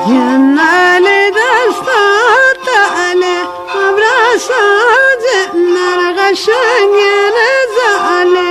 جنال دستا تالے، ابراسا جنر غشنگن زالے.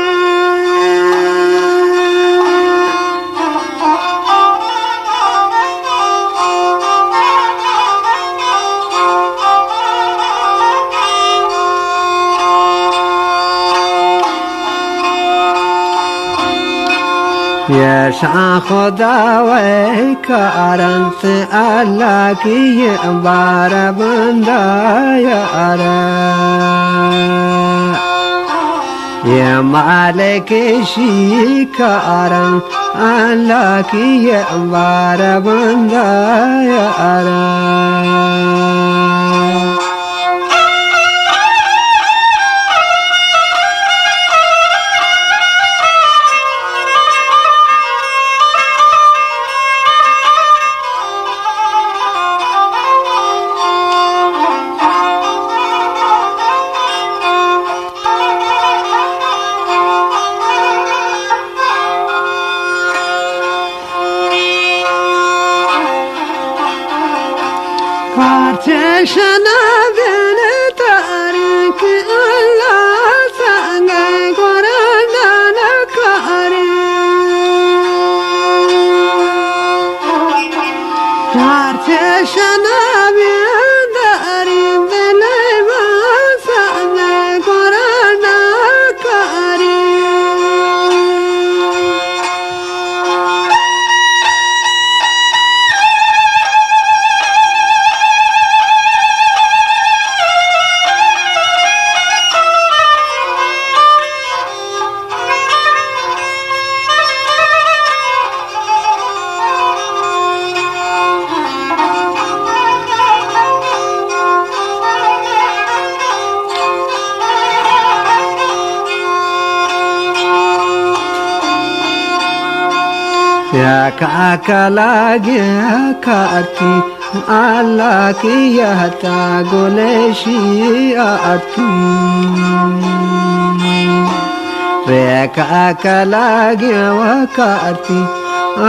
یہ شان خدا وے کارنت، اللہ کی یہ بار بندہ یارا. یہ مالک شی کارنت، اللہ کی یہ بار بندہ یارا. پارچہ شنا بین تاریخ، اللہ سنگ قرآن نکاری. پارچہ شنا بین تاریخ، اللہ سنگ قرآن نکاری. یا کا کلا گیا کاتی، اللہ کی یہتا گلشی آتی. رے کا کلا گیا و کاتی،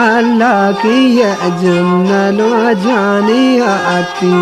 اللہ کی یہ جنل و جانی آتی.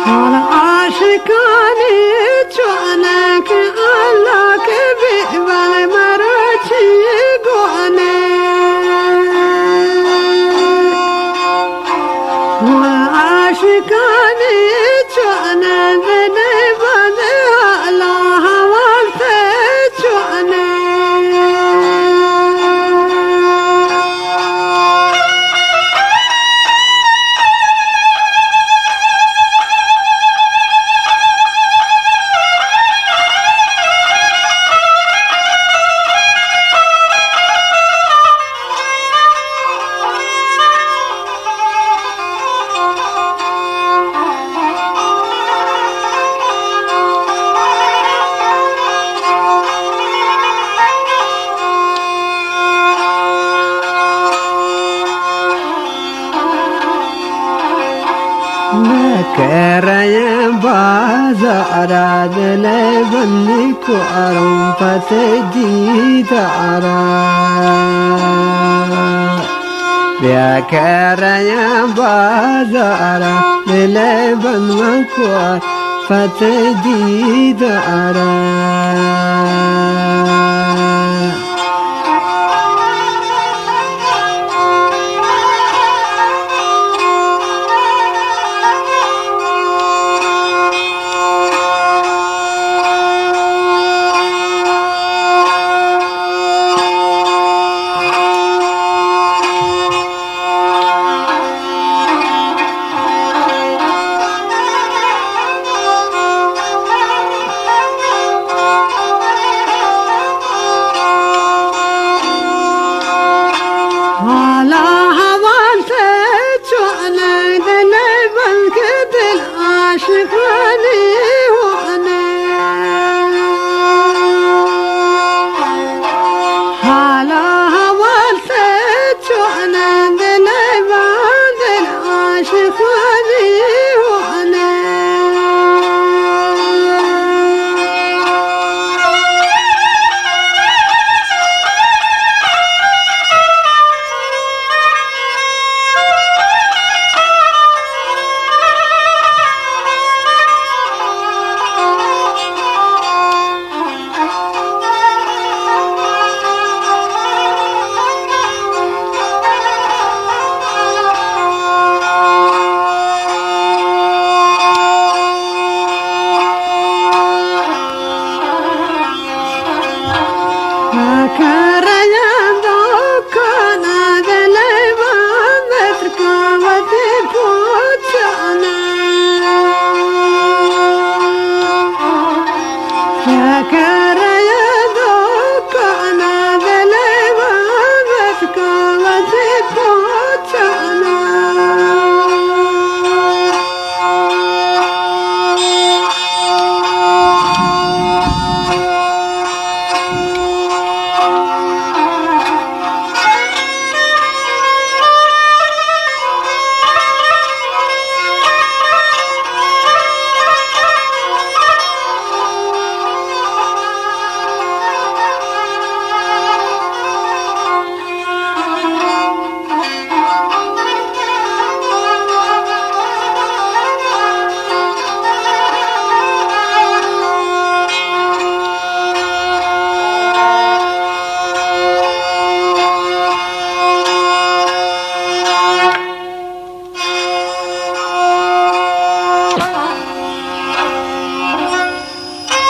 حال عاشقانی چونک، اللہ کے بے بل مرچی گونے. عاشقانی چونک، بے بل اللہ وقت چونک. کریں بازارا دل بندی کو ارم پت دیدارا. بیا کریں بازارا دل بند کو پت دیدارا.